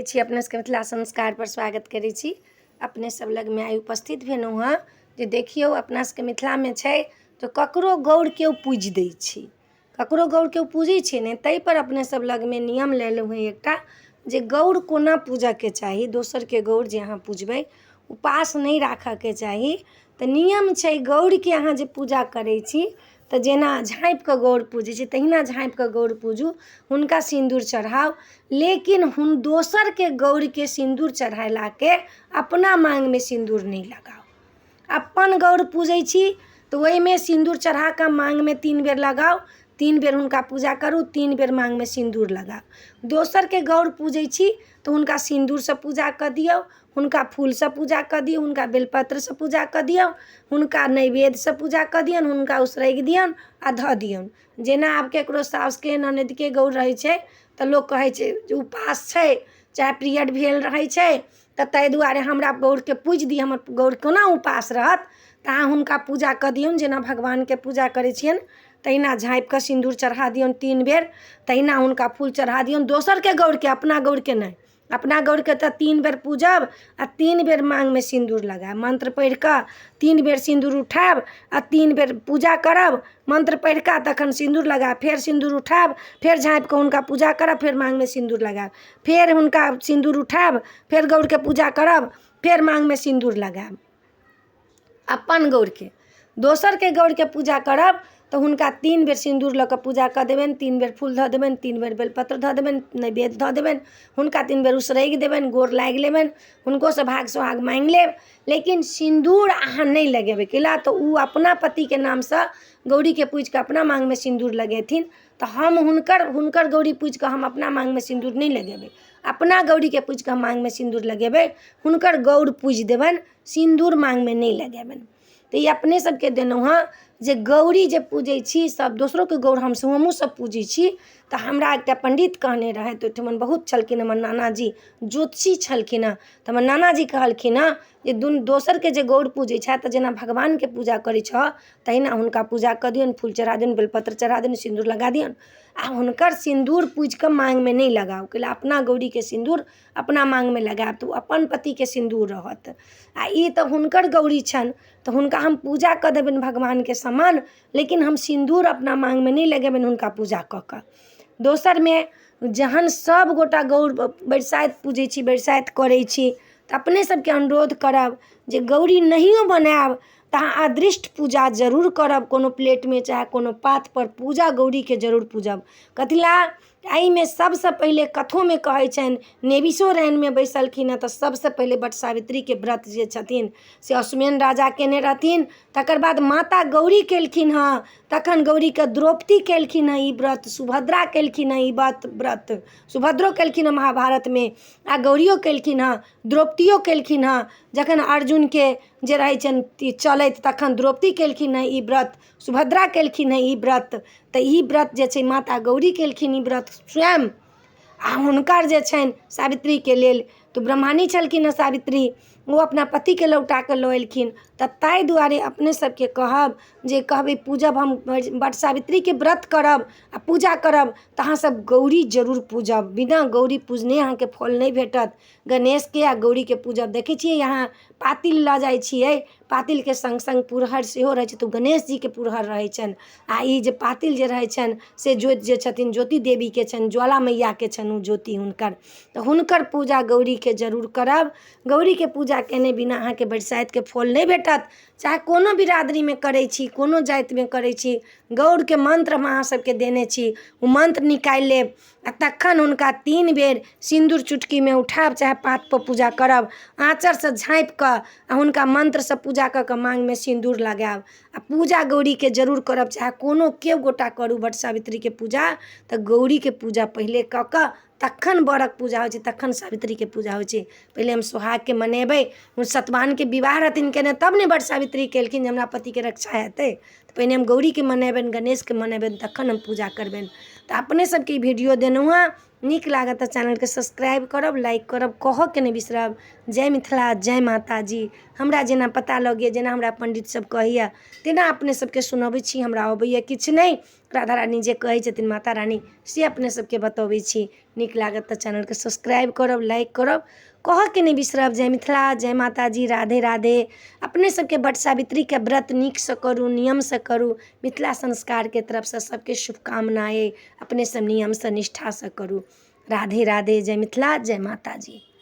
छी। अपने सबके मिथिला संस्कार पर स्वागत करै छी। अपने सब लगमे आइ उपस्थित भेलहुँ हँ जे देखियौ, अपना सबके मिथिलामे छै तऽ ककरो गौर केओ पूजि दै छै, ककरो गौर केओ पूजै छै नहि। ताहिपर अपने सब लगमे नियम लेलहुँ हँ एकटा जे गौर कोना पूजऽके चाही। दोसरके गौर जे अहाँ पूजबै, उपास नहि राखऽके चाही। तऽ नियम छै, गौरके अहाँ जे पूजा करै छी तऽ जेना झाँपि कऽ गौर पूजै छै तहिना झाँपि कऽ गौर पूजू, हुनका सिन्दूर चढ़ाउ। लेकिन हुन दोसरके गौरके सिन्दूर चढ़ेलाके अपना माँगमे सिन्दूर नहि लगाउ। अपन गौर पूजै छी तऽ ओहिमे सिन्दूर चढ़ा कऽ माँगमे 3 बेर लगाउ, 3 बेर हुनका पूजा करू, 3 बेर माँगमे सिन्दूर लगाउ। दोसरके गौर पूजै छी तऽ हुनका सिन्दूरसँ पूजा कऽ दियौ, हुनका फूलसँ पूजा कऽ दियौ, हुनका बेलपत्रसँ पूजा कऽ दियौ, हुनका नैवेद्यसँ पूजा कऽ दियौन, हुनका उसरगि दियौन आ धऽ दियौन। जेना आब ककरो साउसके ननदिके गौर रहै छै तऽ लोक कहै छै जे उपास छै, चाहे पीरियड भेल रहै छै, तऽ ताहि दुआरे हमरा गौरके पूजि दिअ, हमर गौर कोना उपास रहत? तऽ अहाँ हुनका पूजा कऽ दियौन जेना भगवानके पूजा करै छियनि तहिना झाँपि कऽ सिन्दूर चढ़ा दियौन 3 बेर, तहिना हुनका फूल चढ़ा दियौन। दोसरके गौरके, अपना गौरके नहि। अपना गौरके तऽ 3 बेर पूजब आ 3 बेर माँगमे सिन्दूर लगायब, मन्त्र पढ़ि कऽ 3 बेर सिन्दूर उठायब आ 3 बेर पूजा करब मन्त्र पढ़ि कऽ, तखन सिन्दूर लगायब। फेर सिन्दूर उठायब, फेर झाँपि कऽ हुनका पूजा करब, फेर माँगमे सिन्दूर लगायब, फेर हुनका सिन्दूर उठायब, फेर गौरके पूजा करब, फेर माँगमे सिन्दूर लगायब अपन गौरके। दोसरके गौरके पूजा करब तऽ हुनका 3 बेर सिन्दूर लऽ कऽ पूजा कऽ देबनि, 3 बेर फूल धऽ देबनि, 3 बेर बेलपत्र धऽ देबनि, नैवेद्य धऽ देबनि, हुनका 3 बेर उसरगि देबनि, गोर लागि लेबनि, हुनकोसँ भाग सोहाग माँगि लेब, लेकिन सिन्दूर अहाँ नहि लगेबै। कैला तऽ ओ अपना पतिके नामसँ गौरीके पूजि कऽ अपना माँगमे सिन्दूर लगेथिन, तऽ हम हुनकर गौरी पूजि कऽ हम अपना माँगमे सिन्दूर नहि लगेबै। अपना गौरीके पूजि कऽ हम माँगमे सिन्दूर लगेबै। हुनकर गौर पूजि देबनि, सिन्दूर माँगमे नहि लगेबनि। तऽ ई अपने सबके देलहुँ हँ जे गौरी जे पूजै छी सब, दोसरोके गौर हमसब हमहूँ सब पूजै छी। तऽ हमरा एकटा पण्डित कहने रहथि, ओहिठमन बहुत छलखिन, हमर नानाजी ज्योतिषी छलखिन हँ, तऽ हमर नानाजी कहलखिन हँ जे दुनू दोसरके जे गौर पूजै छथि तऽ जेना भगवानके पूजा करै छऽ तहिना हुनका पूजा कऽ दियौन, फूल चढ़ा दियौन, बेलपत्र चढ़ा दियौन, सिन्दूर लगा दियौन, आ हुनकर सिन्दूर पूजि कऽ माँगमे नहि लगाउ। कैला अपना गौरीके सिन्दूर अपना माँगमे लगायब तऽ ओ अपन पतिके सिन्दूर रहत, आ ई तऽ हुनकर गौरी छनि, तऽ हुनका हम पूजा कऽ देबनि भगवानके समान, लेकिन हम सिन्दूर अपना माँगमे नहि लगेबनि हुनका पूजा कऽ कऽ। दोसरमे जहन सभ गोटा गौर बरसाइत पूजै छी, बरसाइत करै छी, तऽ अपने सबके अनुरोध करब जे गौरी नहियो बनायब तऽ अहाँ अदृष्ट पूजा जरूर करब। कोनो प्लेटमे चाहे कोनो पातपर पूजा गौरीके जरूर पूजब। कथी लए? एहिमे सबसँ पहिले कथोमे कहै छनि, नेबिशो रानिमे बैसलखिन हँ तऽ सबसँ पहिले वट सावित्रीके व्रत जे छथिन से अश्वमेन राजा केने रहथिन, तकर बाद माता गौरी केलखिन हँ, तखन गौरीके द्रौपदी केलखिन हँ ई व्रत, सुभद्रा केलखिन हँ ई व्रत। सुभद्रो केलखिन हँ महाभारतमे, आ गौरियो केलखिन हँ, द्रौपदियो केलखिन हँ। जखन अर्जुनके जे रहै छनि चलैत, तखन द्रौपदी केलखिन हँ ई व्रत, सुभद्रा केलखिन हँ ई व्रत। तऽ ई व्रत जे छै, माता गौरी केलखिन ई व्रत स्वयं। आ हुनकर जे छनि सावित्रीके लेल तऽ ब्रह्माणी छलखिन हँ सावित्री, ओ अपना पतिके लौटा कऽ लऽ एलखिन। तऽ ताहि दुआरे अपने सबके कहब जे कहबै पूजब हम वट सावित्रीके व्रत करब आ पूजा करब तऽ अहाँसब गौरी जरूर पूजब। बिना गौरी पूजने अहाँके फल नहि भेटत। गणेशके आ गौरीके पूजब। देखै छियै, अहाँ पातिल लऽ जाइ छियै, पातिलके सङ्ग सङ्ग पुरहर सेहो रहै छै, तऽ ओ गणेश जीके पुरहर रहै छनि, आ ई जे पातिल जे रहै छनि से ज्योति जे छथिन ज्योति देवीके छनि, ज्वाला मैयाके छनि ओ ज्योति हुनकर। तऽ हुनकर पूजा गौरीके जरूर करब। गौरीके पूजा केने बिना अहाँके बरसाइतके फल नहि भेटत, चाहे कोनो बिरादरीमे करै छी, कोनो जातिमे करै छी। गौरके मन्त्र हम अहाँ सबके देने छी, ओ मन्त्र निकालि लेब आ तखन हुनका 3 बेर सिन्दूर चुटकीमे उठायब, चाहे पातपर पूजा करब, आँचरसँ झाँपि कऽ आ हुनका मन्त्रसँ पूजा कऽ कऽ माँगमे सिन्दूर लगायब, आ पूजा गौरीके जरूर करब। चाहे कोनो केओ गोटा करू वट सावित्रीके पूजा, तऽ गौरीके पूजा पहिले कऽ कऽ तखन बरक पूजा होइ छै, तखन सावित्रीके पूजा होइ छै। पहिले हम सोहागके मनेबै। सतवाहनके विवाह रहथिन केने तब ने वट सावित्री केलखिन जे हमरा पतिके रक्षा हेतै। तऽ पहिने हम गौरीके मनेबनि, गणेशके मनेबनि, तखन हम पूजा करबनि। तऽ अपने सबके ई वीडियो देलहुँ हँ, नीक लागत तऽ चैनलके सब्सक्राइब करब, लाइक करब, कहऽके नहि बिसरब। जय मिथिला, जय माताजी। हमरा जेना पता लगैए, जेना हमरा पण्डित सब कहैए, तेना अपने सबके सुनबै छी। हमरा अबैए किछु नहि। राधा रानी जे कहै छथिन, माता रानी, से अपने सबके बतबै छी। नीक लागत तऽ चैनलके सब्सक्राइब करब, लाइक करब, कहऽके नहि बिसरब। जय मिथिला, जय माताजी, राधे राधे। अपने सबके वट सावित्रीके व्रत नीकसँ करू, नियमसँ करू। मिथिला संस्कारके तरफसँ सबके शुभकामना अइ, अपने सब नियमसँ निष्ठासँ करू। राधे राधे, जय मिथिला, जय माताजी।